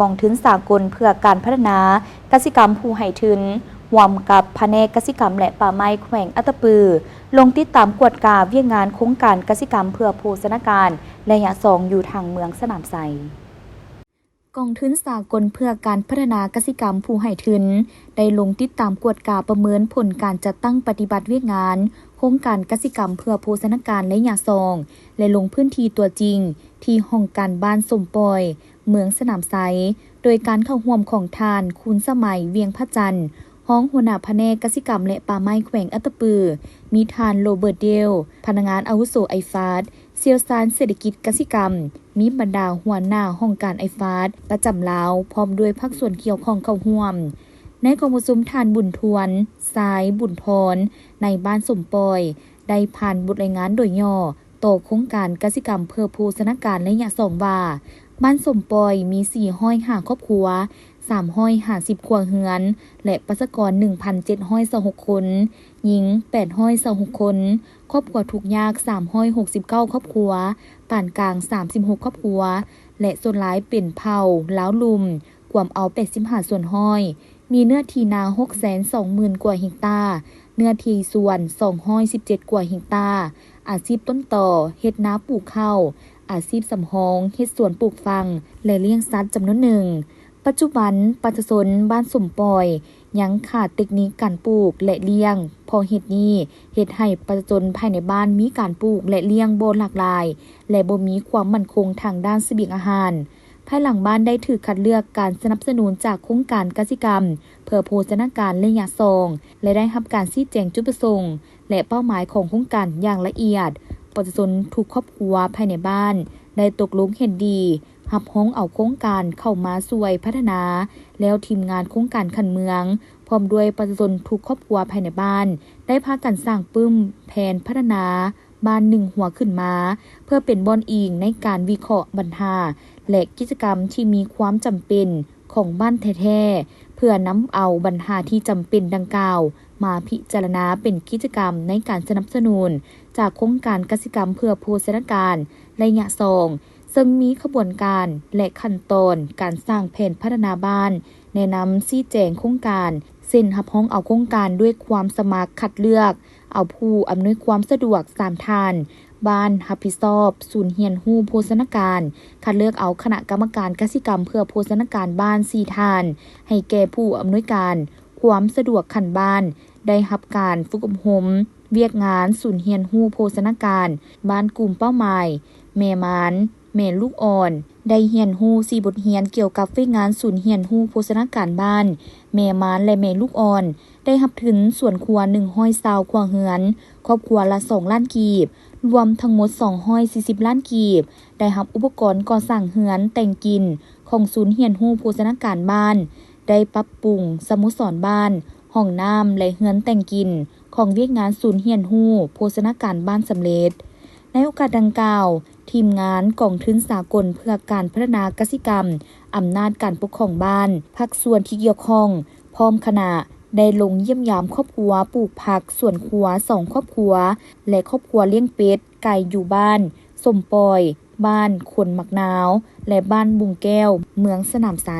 ກອງທຶນສາກົນເພື່ອການພັດທະນາກະສິກຳຜູ້ໃຫ້ທຶນ ຮ່ວມກັບພະແນກກະສິກຳ ແລະ ປ່າໄມ້ແຂວງອັດຕະປື ລົງຕິດຕາມກວດກາວຽກງານໂຄງການກະສິກຳເພື່ອໂພຊະນາການໄລຍະສອງ ຢູ່ທາງເມືອງສະໜາມໄຊ. ກອງທຶນສາກົນເພື່ອການພັດທະນາກະສິກຳຜູ້ໃຫ້ທຶນ ໄດ້ລົງຕິດຕາມກວດກາປະເມີນຜົນການຈັດຕັ້ງປະຕິບັດວຽກງານໂຄງການກະສິກຳເພື່ອໂພຊະນາການໄລຍະສອງ ແລະ ລົງພື້ນທີ່ຕົວຈິງທີ່ຫ້ອງການບ້ານສົມປອຍ ເມືອງສະໜາມໄຊ ໂດຍການເຂົ້າຮ່ວມຂອງທ່ານ ຄູນສະໄໝ ວຽງພະຈັນ ຮອງຫົວໜ້າພະແນກກະສິກຳ ແລະ ປ່າໄມ້ແຂວງອັດຕະປື, ມີທ່ານ ໂຣເບີດ ເດວ ພະນັກງານອາວຸໂສໄອຟາດ ຊ່ຽວຊານເສດຖະກິດກະສິກຳ, ມີບັນດາຫົວໜ້າຫ້ອງການໄອຟາດປະຈຳລາວ ພ້ອມດ້ວຍພາກສ່ວນກ່ຽວຂ້ອງເຂົ້າຮ່ວມ. ໃນກອງປະຊຸມ ທ່ານ ບຸນທວນ ຊາຍບຸນທອນ ນາຍບ້ານສົມປອຍ ໄດ້ຜ່ານບົດລາຍງານໂດຍຫຍໍ້ຕໍ່ໂຄງການກະສິກຳເພື່ອໂພຊະນາການໄລຍະສອງວ່າ, ບ້ານສົມປອຍມີສີ່ຮ້ອຍຫ້າຄອບຄົວ, ສາມຮ້ອຍຫ້າສິບຄົວເຮືອນ ແລະ ປະຊາກອນໜຶ່ງພັນເຈັດຮ້ອຍຊາວຫົກຄົນ, ຍິງແປດຮ້ອຍຊາວຫົກຄົນ, ຄອບຄົວທຸກຍາກສາມຮ້ອຍຫົກສິບເກົ້າຄອບຄົວ, ປານກາງສາມສິບຫົກຄອບຄົວ ແລະ ສ່ວນຫຼາຍເປັນເຜົ່າລາວລຸ່ມ ກວມເອົາແປດສິບຫ້າສ່ວນຮ້ອຍ, ມີເນື້ອທີ່ນາຫົກແສນສອງໝື່ນກວ່າເຮັກຕາ, ເນື້ອທີ່ສວນສອງຮ້ອຍສິບເຈັດກວ່າເຮັກຕາ, ອາຊີບຕົ້ນຕໍເຮັດນາປູກເຂົ້າ, ອາຊີບສຳຮອງເຮັດສວນປູກຝັງ ແລະ ລ້ຽງສັດຈຳນວນໜຶ່ງ. ປັດຈຸບັນປະຊາຊົນບ້ານສົມປອຍຍັງຂາດເຕັກນິກການປູກ ແລະ ລ້ຽງ, ເພາະເຫດນີ້ເຮັດໃຫ້ປະຊາຊົນພາຍໃນບ້ານມີການປູກ ແລະ ລ້ຽງບໍ່ຫຼາກຫຼາຍ ແລະ ບໍ່ມີຄວາມໝັ້ນຄົງທາງດ້ານສະບຽງອາຫານ. ພາຍຫຼັງບ້ານໄດ້ຖືກຄັດເລືອກການສະໜັບສະໜູນຈາກໂຄງການກະສິກຳເພື່ອໂພຊະນາການໄລຍະສອງ ແລະ ໄດ້ຮັບການຊີ້ແຈງຈຸດປະສົງ ແລະ ເປົ້າໝາຍຂອງໂຄງການຢ່າງລະອຽດ. ປະຊາຊົນທຸກຄອບຄົວພາຍໃນບ້ານໄດ້ຕົກລົງເຫັນດີ ຮັບຮອງເອົາໂຄງການເຂົ້າມາຊ່ວຍພັດທະນາ, ແລ້ວທີມງານໂຄງການຂັ້ນເມືອງ ພ້ອມດ້ວຍປະຊາຊົນທຸກຄອບຄົວພາຍໃນບ້ານ ໄດ້ພາກັນສ້າງປຶ້ມແຜນພັດທະນາບ້ານໜຶ່ງຫົວຂຶ້ນມາ ເພື່ອເປັນບ່ອນອີງໃນການວິເຄາະບັນຫາ ແລະ ກິດຈະກຳທີ່ມີຄວາມຈຳເປັນຂອງບ້ານແທ້ໆ ເພື່ອນຳເອົາບັນຫາທີ່ຈຳເປັນດັ່ງກ່າວມາພິຈາລະນາເປັນກິດຈະກຳໃນການສະໜັບສະໜູນຈາກໂຄງການກະສິກຳເພື່ອໂພຊະນາການໄລຍະສອງ ເຊິ່ງມີຂະບວນການ ແລະ ຂັ້ນຕອນການສ້າງແຜນພັດທະນາບ້ານ, ແນະນຳຊີ້ແຈງໂຄງການ, ເຊັ່ນ ຮັບຮອງເອົາໂຄງການດ້ວຍຄວາມສະໝັກຄັດເລືອກເອົາຜູ້ອຳນວຍຄວາມສະດວກສາມທ່ານ, ບ້ານຮັບຜິດຊອບສູນຮຽນຮູ້ໂພຊະນາການ, ຄັດເລືອກເອົາຄະນະກຳມະການກະສິກຳເພື່ອໂພຊະນາການບ້ານສີ່ທ່ານ ໃຫ້ແກ່ຜູ້ອຳນວຍການຄວາມສະດວກຂັ້ນບ້ານ ໄດ້ຮັບການຝຶກອົບຮົມວຽກງານສູນຮຽນຮູ້ໂພຊະນາການບ້ານກຸ່ມເປົ້າໝາຍ ແມ່ມານ, ແມ່ລູກອ່ອນ ໄດ້ຮຽນຮູ້ສີ່ບົດຮຽນກ່ຽວກັບວຽກງານສູນຮຽນຮູ້ໂພຊະນາການບ້ານ ແມ່ມານ ແລະ ແມ່ລູກອ່ອນ, ໄດ້ຮັບທຶນສວນຄົວໜຶ່ງຮ້ອຍຊາວຄົວເຮືອນ, ຄອບຄົວລະສອງລ້ານກີບ, ລວມທັງໝົດສອງຮ້ອຍສີ່ສິບລ້ານກີບ, ໄດ້ຮັບອຸປະກອນກໍ່ສ້າງເຮືອນແຕ່ງກິນຂອງສູນຮຽນຮູ້ໂພຊະນາການບ້ານ, ໄດ້ປັບປຸງສະໂມສອນບ້ານ, ຫ້ອງນ້ຳ ແລະ ເຮືອນແຕ່ງກິນຂອງວຽກງານສູນຮຽນຮູ້ໂພຊະນາການບ້ານສຳເລັດ. ໃນໂອກາດດັ່ງກ່າວ, ທີມງານກອງທຶນສາກົນເພື່ອການພັດທະນາກະສິກຳ, ອຳນາດການປົກຄອງບ້ານ, ພາກສ່ວນທີ່ກ່ຽວຂ້ອງ ພ້ອມຄະນະ ໄດ້ລົງຢ້ຽມຢາມຄອບຄົວປູກຜັກສວນຄົວສອງຄອບຄົວ ແລະ ຄອບຄົວລ້ຽງເປັດໄກ່ຢູ່ບ້ານສົມປອຍ, ບ້ານຄົນໝາກນາວ ແລະ ບ້ານບຸງແກ້ວ, ເມືອງສະໜາມໄຊ.